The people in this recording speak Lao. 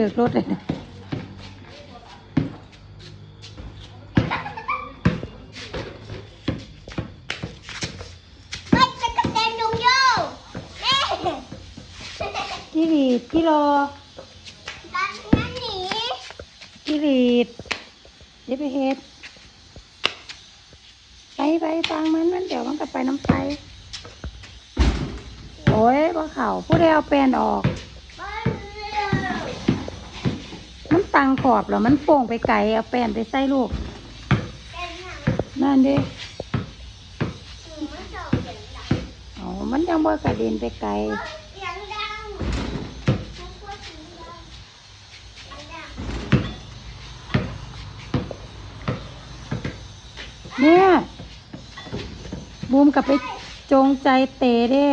ຖືກລົດເລີຍນະ. ຂີ້ຫຼີດ ຂີ້ລໍ ຂີ້ຫຼີດ ຢ່າໄປເຮັດ ໄປ ໄປ ປາງມັນ ມັນ ດຽວມັນກໍໄປນຳໄປ. ໂອ້ຍ ບໍ່ເຂົ້າ ຜູ້ໃດເອົາແປ້ນອອກ? ມັນຕັ້ງຂອບແລ້ວ ມັນໂປ່ງໄປໄກ ເອົາແປ້ນໄປໃສ່ລູກ. ນັ້ນເດ້ ເອົາ ມັນຍັງບໍ່ກະເດັນໄປໄກ. ແມ່ ບູມກໍໄປຈົງໃຈເຕະເດ້.